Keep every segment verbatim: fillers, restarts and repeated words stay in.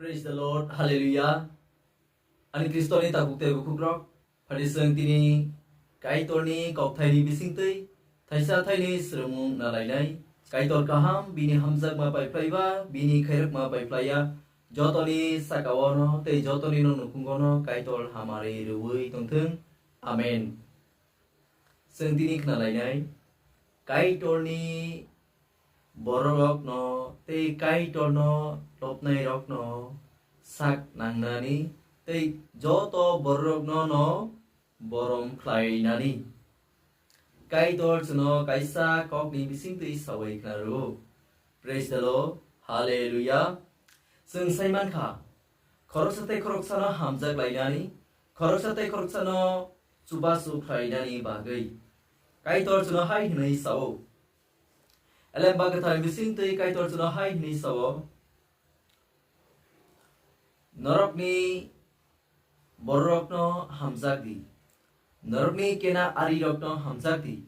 Praise the Lord, Hallelujah. Ani Kristoni takhuk tei bukhukrok, phadi chwng tini Kaitorni kokthaini bisingtwi thaisa thaini swrwngmung na lainai. Kaitor kaham, bini hamjakma paiphlaiba, bini khairokma paiphlaiya, jotoni sakaono tei jotoni no nukhungono Kaitor hamari rwui tongthwng. Amen. Chwng tini khna lainai, Kaitorni bororokno tei Kaitorno lobnairokno sak nangnani tei joto bororokno no borom khlainani. Kaitor chwngno kaisa kokni bisingtwi sawi khna rwo. Praise the Lord. Hallelujah. Chwng sai mankha, khoroksa tei khoroksano hamjak lainani, khoroksa tei khoroksano chubachu khlainani bagwi. Kaitor chwngno hai hwnwi sao. Elemba kwthar bisingtwi Kaitor chwngno hai hwnwi sao, norokni bororokno hamjak di. Norokni kena arirokno hamjak di.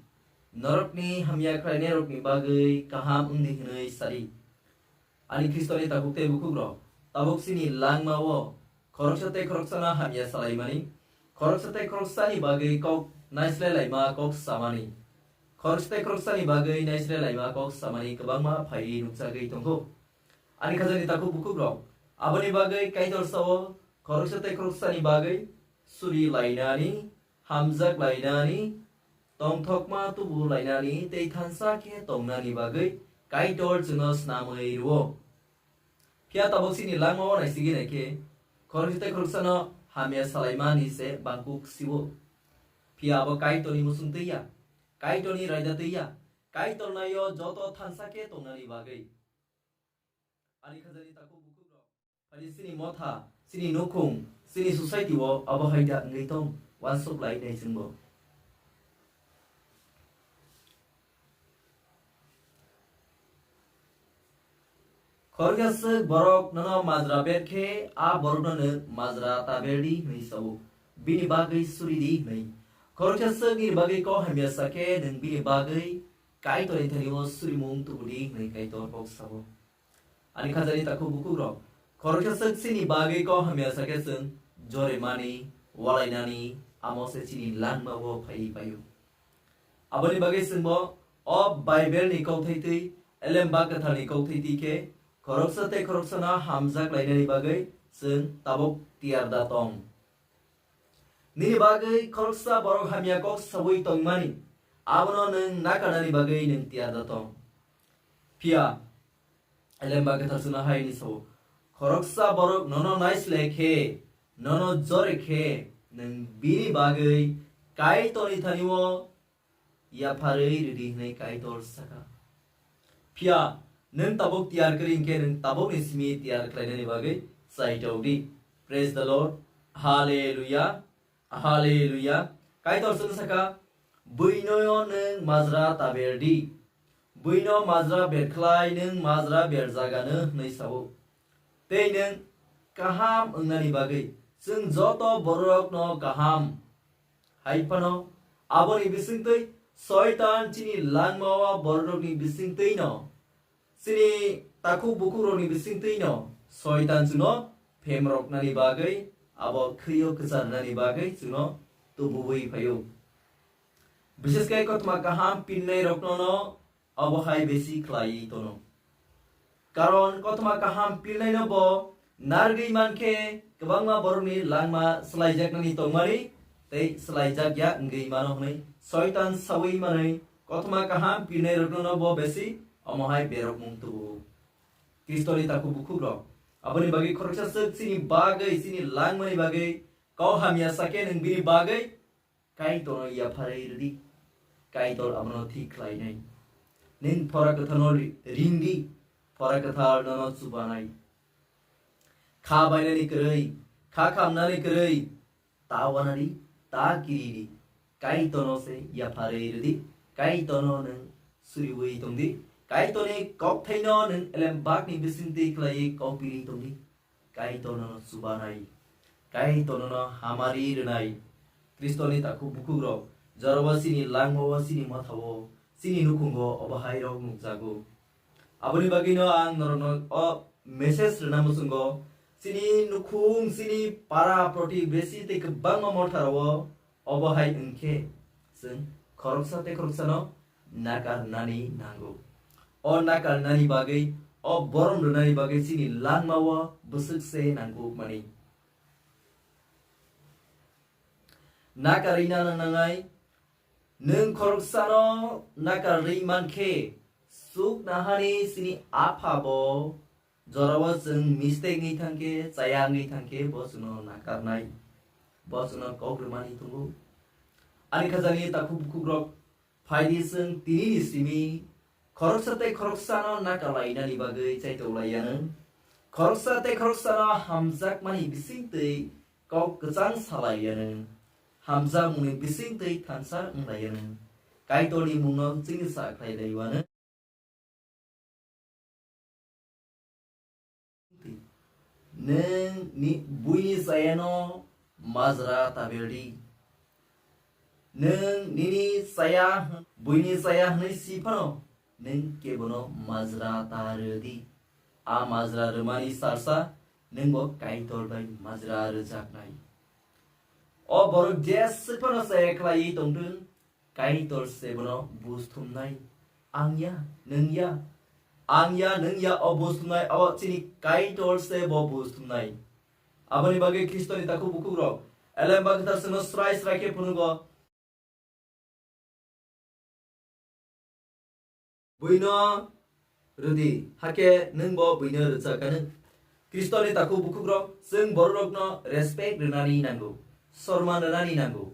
Norokni hamya khlainairokni bagwi kaham wng di hwnwi sadi. Ani Khristoni takhuk tei bukhukrok, tabuk chini langmao khoroksa tei khoroksano hamya salaimani, khoroksa tei khoroksani bagwi kok naislai laima kok samani, khoroksa tei khoroksani bagwi naislai laima kok samani kwbangma phaiwi nukjagwi tongo. Ani khajani takhuk bukhukrok, aboni bagwi Kaitor sao, khoroksa tei khoroksani bagwi suri lainani, hamjak lainani, tongthokma tubu lainani tei thansa khe tongnani bagwi Kaitor chwngno snamwi rwo. Phiya tabuk chini langmao naisigwi naikhe, khoroksa tei khoroksano hamya salaimani se bangkuk siwo. Phiya abo Kaitorni muchung twiya, Kaitorni raida twiya, Kaitor naio joto thansa khe tongnani bagwi. Ani khajani takhuk bukhukrok, phani chini motha, chini nukhung, chini society o abo hai da wngwi tong, uansuk lai nai chwngbo. Khoroksa swk borok nono majra ber khe, a borokno nwng majra ta ber di hwnwi sao, bini bagwi suri di hwnwi. Khoroksa swk nini bagwi kok hamya sa khe, nwng bini bagwi Kaitorni thani o surimung tubu di hwnwi Kaitor kok sao. Ani khajani takhuk bukhukrok, khoroksa swk chini bagwi kok hamya sa khe chwng joremani, walainani, amo se chini langmao phaiwi paio. Aboni bagwi chwngbo o Bible ni kokthai twi, Elemba Kwtharni kokthai twi khe, khoroksa tei khoroksano hamjak lainani bagwi chwng tabuk tiyar da tong. Nini bagwi khoroksa borok hamya kok saui tongmani, abono nwng nakarnani bagwi nwng tiyar da tong. Phiya Elemba Kwthar chwngno hai hwnwi sao, khoroksa borok nono naisle khe, nono jore khe, nwng bini bagwi Kaitorni thani-o yapharwi rwdi hwnwi Kaitor saka. Phiya nwng tabuk tiyar kwrwi hwnkhe, nwng tabukni simi tiyar khlainani bagwi chai tongdi. Praise the Lord. Hallelujah. Hallelujah. Kaitor chwng saka, "Buino nwng majra ta ber di. Buino majra ber khlai nwng majra ber jagano," hwnwi sao. Tei nwng kaham wngnani bagwi chwng joto bororokno kaham. Hai phano aboni bisingtwi Soitan chini langmao bororokni bisingtwino, chini takhuk bukhukrokni bisingtwino Soitan chwngno phemroknani bagwi, abo khwio kwcharnani bagwi chwngno tubuwi phaio. Bishesh khe kothoma kaham pinnairokno no abo hai besi khlaiwi tono. Karon kothoma kaham pilnaino bo narwgwi mankhe kwbangma borokni langma swlaijaknani tongmani tei swlaijak ya wngwi mano hwnwi Soitan saui manwi kothoma kaham pilnairokno bo besi omo hai berokmung tubu. Kristoni takhuk bukhukrok, aboni bagwi khoroksa swk chini bagwi, chini langmani bagwi kok hamya sakhe nwng bini bagwi Kaitorno yapharwi rwdi, Kaitor abono thik khlainai. Nwng Phora Kwtharno ri-, ringdi, Phora Kwthar nono chubanai. Kha bainani kwrwi, kha khamnani kwrwi, ta wanadi, ta kiridi, Kaitorno se yapharwi rwdi, Kaitorno nwng suriwi tongdi, Kaitorni kokthaino nwng elembakni bisingtwi khlaiwi kok biri tongdi. Kaitor nono chubanai, Kaitor nono hamari rwnai. Kristoni takhuk bukhukrok, jorabo chini langmao, chini mothao, chini nukhungo obo hai rok nukjago. Aboni bagwino ang norokno o message rwna muchungo, Chini nukhung, chini para protibesi tei kwbangma motharao obo hai wngkhe chwng khoroksa tei khoroksano nakarnani nango. O nakarnani bagwi, o borom rwnani bagwi chini langmao bwswk se nangkukmani. Nakarwi na nangnai, nwng khoroksano nakarwi mankhe, chuknahani chini apha bo jorao chwng mistake wngwi thangkhe, chaya wngwi thangkhe, bo chwngno nakarnai, bo chwngno kok rwmani tongo. Ani khajani takhuk bukhukrok, phaidi chwng tinini simi khoroksa tei khoroksano nakalainani bagwi chaitoklaiyanw. Khoroksa tei khoroksano hamjakmani bisingtwi kok kwchang salaiyano, hamjakmungni bisingtwi thansa wnglaiyano, Kaitorni mungno chini sa khlailaiwano. Nwng ni buini chayano majra tabeldi. Nwng nini chaya, buini chaya hwnwi si phano, nwng kebono majra ta rwdi. A majra rwmani salsa nwngbo Kaitor bai majra rwjaknai. O borok jeswk phano chaya khlaiwi tongthung, Kaitor se bono buj thumnai. Ang ya, nwng ya. Ang ya, nwng ya, o buj thumnai, abo chini Kaitor se bo buj thumnai. Aboni bagwi Khristoni takhuk bukhukrok Elemba Kwthar chwngno srai srai khe phunukgo. Buino rwdi, hakhe nwngbo buino rwchak anw. Khristoni takhuk bukhukrok, chwng bororokno respect rwnani nango, sorman rwnani nango.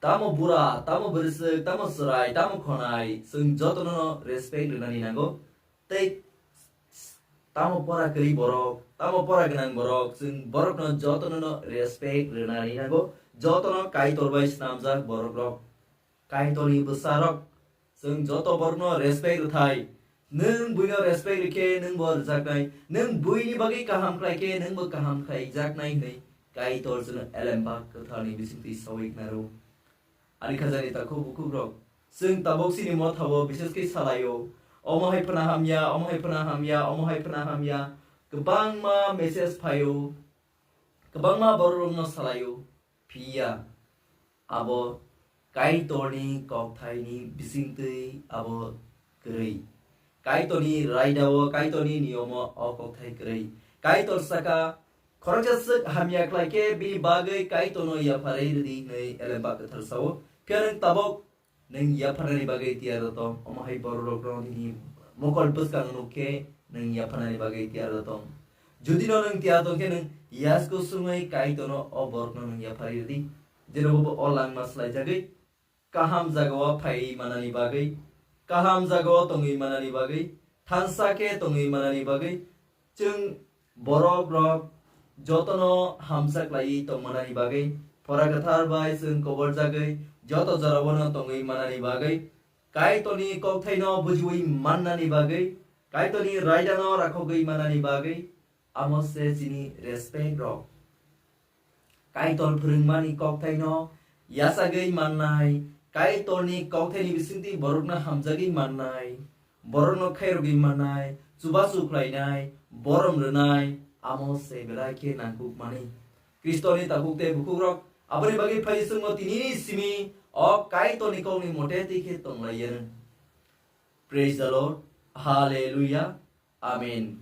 Tamo bura, tamo bwrwswk, tamo chwrai, tamo khonai, chwng jotono respect rwnani nango. Tei tamo pora kwrwi borok, tamo pora gwnang borok, chwng borokno jotono respect rwnani nango. Jotono Kaitor bai snamjak borokrok, Kaitorni bwsarok, chwng joto borokno respect rwthai. Nwng buino respect rwkhe nwngbo rwjaknai, nwng buini bagwi kaham khlaikhe nwngbo kaham khlaijaknai hwnwi Kaitor chwngno Elemba Kwtharni bisingtwi sawi khnaro. Ani khajani takhuk bukhukrok, chwng tabuk chini mothao bises khe salaio, omo hai phwna hamya, omo hai phwna hamya, omo hai phwna hamya, kwbangma message phaio, kwbangma bororokno salaio, phiya abo Kaitorni kokthaini bisingtwi abo kwrwi. Kaitorni raidao, Kaitorni niyomo o kokthai kwrwi. Kaitor saka, khoroksa swk hamya khlaikhe bini bagwi Kaitorno yapharwi rwdi hwnwi Elemba Kwthar sao. Phiya nwng tabuk nwng yapharnani bagwi tiyar da tong, omo hai bororokno nini mokol bwskango nukkhe nwng yapharnani bagwi tiyar da tong. Judino nwng tiyar tongkhe nwng yasku swngwi Kaitorno o borokno nwng yapharwi rwdi, jenobo bo o langma swlaijagwi kaham jagao phaiwi manani bagwi, kaham jagao tongwi manani bagwi, thansa khe tongwi manani bagwi, chwng borok rok jotono hamsa khlaiwi tongmanani bagwi, Phora Kwthar bai chwng koborjagwi joto jorao no tongwi manani bagwi, Kaitorni kokthaino bujiwi mannani bagwi, Kaitorni raidano rakhogwi manani bagwi, amo se chini respect rok. Kaitor phwrwngmani kokthaino yachagwi mannai, Kaitorni kokthaini bisingtwi borokno hamjagwi mannai, borokno khairogwi mannai, chubachu khlainai, borom rwnai, amo se belai khe nangkukmani. Khristoni takhuk tei bukhukrok, aboni bagwi phai chwngno tini simi o Kaitorni kokni mote twi khe tonglaiyano. Praise the Lord. Hallelujah. Amen.